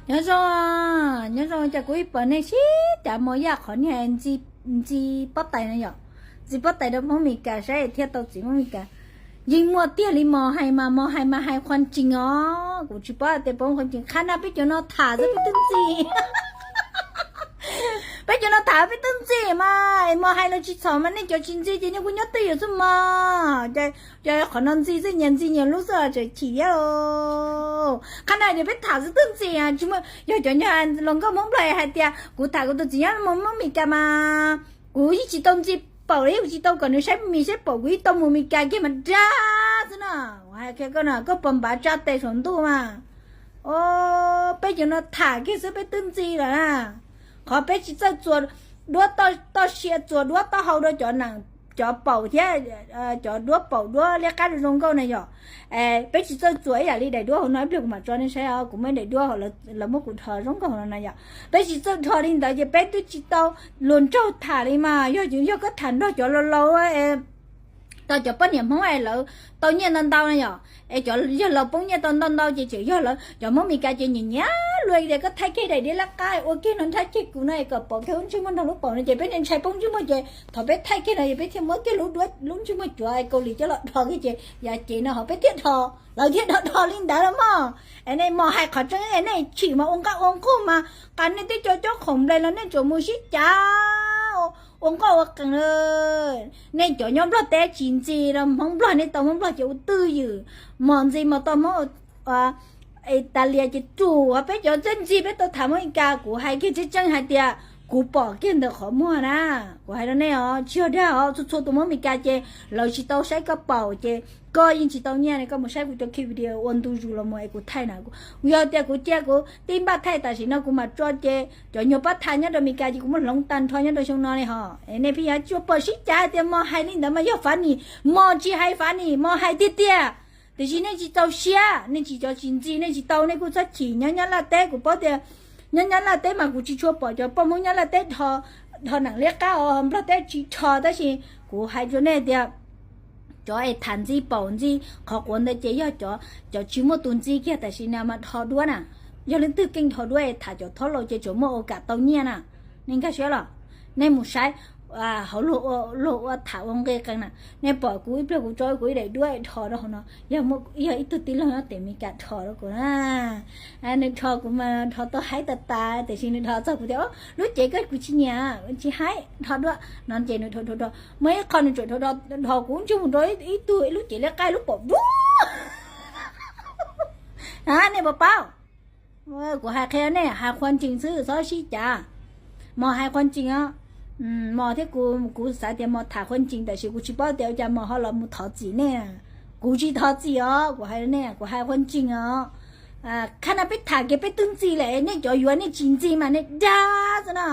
Nyob zoo, nyob zoo, cas kuv ib pom nej sib cav mos yaj qhov niag ntxi pob tais no yom, ntxi pob tais rau Hmoob Mes Kas saib thiaj tau txiv Hmoob Mes Kas. Yeej muaj tiag li, mos hais mas, mos hais mas hais qhuas tsees os. Kuv tsis paub tias pom qhuas tsees, qhab na peb cov no tham xwb peb twb ntxi. Peb cov no tham peb twb ntxi mas, mos hais los tsis txhaum mas, nej cov tsis ntxi ces nej kuj nyob twj ywm xwb mas. Ces qhov no ntxi xwb, nyias ntxi nyias lub xwb tseem chim thiab. Qhab na tias peb tham xwb twb ntxi, tsis muaj, yog cov nyob hluas nkauj Hmoob Nplog hais tias kuv tham kuv tus txiv nyob Hmoob Mes Kas mas kuv yeej tsis tau ntxi paum li, kuv tsis tau kom nws saib mis saib paum, kuv yeej tau mus Mes Kas kiag mas dag xwb na. Hais kiag koj no koj puas npav tsa tes saum ntuj mas. Peb cov no tham kiag xwb peb twb ntxi lawm na. Qhov peb tsis txawj txuas duab toj siab, txuas duab taub hau rau cov nees, cov paum thiab cov duab paum duab liab qab zoo zoo nkauj na yom. Peb tsis txawj txuas ib yam li daim duab hauv no, ib pliag kuv mam tso nej saib os, kuv muaj daim duab lawv muab kuv dhos zoo nkauj no na yom. Peb tsis txawj dhos li ntawd ces peb twb tsis tau luag nraug tham li mas. Yog, yog koj tham nrog cov laus laus, tau cov poj niam Hmoob es lawv tau nyiaj ntau ntau na yom, es cov yog laus poob nyiaj tau ntau ntau ces tseem yog lawv cov Hmoob Mes Kas ces nyiam nyiam luag tias koj thaij kiag daim duab liab qab ua kiag no nrhab kiag kuv no es kom pom kiag lub ntsej muag nrog lub paum no ces peb ntshai poob ntsej muag ces thaum peb thaij kiag no es peb thiaj muab kiag lub duab lub ntsej muag cuav Kaus Lim coj los dhos kiag ces yav cev no ho peb thiaj dhos, lawv thiaj dhos dhos li ntawd los mas. Es nej mos hais qhov tseeb, nej chim mas ua nqaj ua nqug mas, qas nej tej co cob khoom nplej los nej tsuas mus sib cav ua nqaj ua qees. Nej cov nyob Nplog teb tsis ntxi los Hmoob Nplog, nej tau Hmoob Nplog ces ua twj ywm, mos ntxi mos tau Hmoob Italia ces tsum. Peb cov txawj ntxi peb tau tham Hmoob Mes Kas, kuv hais kiag tseeb tseeb hais tias kuv pom kiag ntawm qhov muag na. Kuv hais rau nej os, tsis yog dag os, txhua txhua tus Hmoob Mes Kas ces lawv tsis tau saib koj paum ces koj yeej tsis tau nyiaj ne. Koj mus saib kuv cov ki video ua ntu zus los mus es kuv thaij na, yog tias kuv cia kuv tib npaj thaij tam sim no kuv mam tso ces cov nyuag pab tha nyob rau Mes Kas ces kuv muab hloov tag nrho nyob rau xyoo no li hos. Nej pheej yuav tsis pom sib cav hais tias mos hais li ntawd mas yog fav nis, mos tsis hais fav nis, mos hais tiag tiag. Tiam sis nej tsis txaus siab, nej tsis, cov tsis ntxi nej tsis tau, nej kuj txhob chim. Nyob Nyab Laj teb kuv paub tias, nyob Nyab Laj teb mas kuv tsis tshua pom cov poj Hmoob Nyab Laj teb dhos nees liab qab os, Nplog teb tsis dhos, tab sis kuv hais rau nej tias cov es tham ntxi paum ntxi qhov quav ntawd ces yog cov tsis muaj tus ntxi kiag tam sim no mas dhos duab na. Yog leej twg keej dhos duab es tham cov thaub laus ces tsuas muaj ua kam tau nyiaj na. Nej nkag siab los, nej mus saib hauv luag ua tham ua nqi qees na, nej pom kuv ib pliag kuv tso kuv ib daim duab dhos rau hauv no, yog ib tug tij laug nyob tim Mes Kas dhos rau kuv na. Nws dhos kuv mas dhos tau haib tas tas, tiam sis nws dhos txog kuv tias lub cev koj kuv tsis nyiam, tsis haib, dhos dua no ces nws dhos dhos dhos, muaj ib qho nws tseem dhos dhos kuv ntsej muag rau ib tug ib lub cev liab qab lub paum dub. Nej puas paub? Kuv hais qhia nej, hais qhuas ntsees xwb, txhob sib cav. Mos hais qhuas ntsees os. Mos thiab kuv, kuv xav tias mos tham qhuas ntsees, tab sis kuv tsis paub tias ua cas mos ho los mus thov txim nej. Kuv tsis thov txim os, kuv hais nej, kuv hais qhuas ntsees os. Qhab na peb tham kiag peb twb ntxi lawm, nej cov yuav nej tsis ntxi mas nej dag xwb na.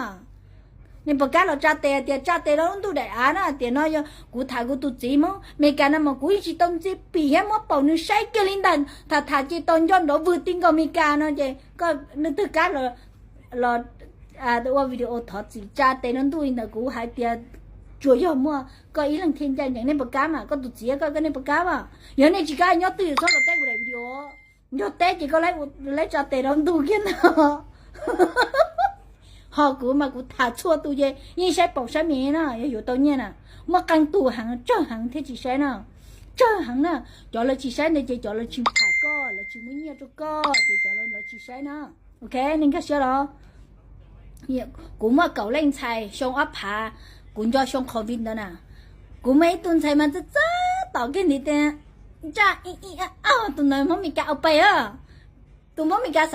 Nej puas kam los tsa tes tias tsa tes rau lub ntuj daim av na, tias no yog kuv tham kuv tus txiv Hmoob Mes Kas no mas kuv yeej tsis tau ntxi pim thiab muab paum nws saib kiag li ntag, tham tham ces tau nco nrov vwg ti nkaus Mes Kas no ces koj leej twg kam los ua video thov txim tsa tes rau ntuj li ntawd, kuv hais tias tsuas yog muaj koj ib leeg thiaj ncaj ncees. Nej puas kam mas, koj tus txiv koj, koj nej puas kam mas? Yog nej tsis kam nyob twj ywm txhob los teb kuv daim video. Nrog teb ces koj laib tsa tes rau ntuj kiag ntag. Ho kuv mas kuv tham txhua tus ces yeej saib paum saib me na, yog yuav tau nyiaj na. Muaj qee tus heev, tsawg heev thiaj tsis saib na. Tsawg heev na, cov lawv tsis saib ntawd ces cov lawv tsis tham koj, lawv tsis muab nyiaj rau koj ces cov lawv tsis saib na. Ok, nej nkag siab los? Kuv muaj kaum leej ntxhais xyoo ob phav, kuv nco xyoo covid ntawd na. Kuv muaj ib tug ntxhais mas txawj txawj tom kiag ntiv tes, ntsaj ib ib ab, tus ntawd Hmoob Mes Kas au pais a. Tus Hmoob Mes Kas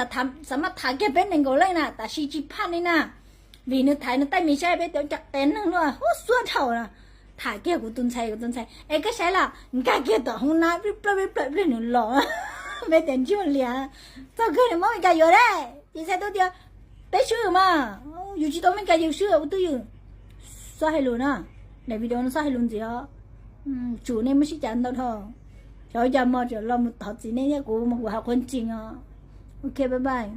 xav maj tham kiag peb nees nkaum leej na, tab sis tsis phaj li na. Vim nws thaiv nws taij me saib peb tias cov qias neeg luaj huab xuab dhau na. Tham kiag kuv tus ntxhais, kuv tus ntxhais es koj saib los nkag kiag tom hoob nab, peb plaws peb plaws ib pliag nws los. Peb tias ntsej muag lias, txog kawg nws Hmoob Mes Kas yuav dab tsi, txhais tau tias peb swb mas, yus tsis tau Mes Kas yus swb ua twj ywm. Txhob hais lus na, daim video no txhob hais lus ntxiv os. Tsum nej muab sib cav ntau dhau. Xyov cas mos tseem los mus thov txim nej thiab, kuv mas kuv hais qhuas ntsees os. Ok, bye bye.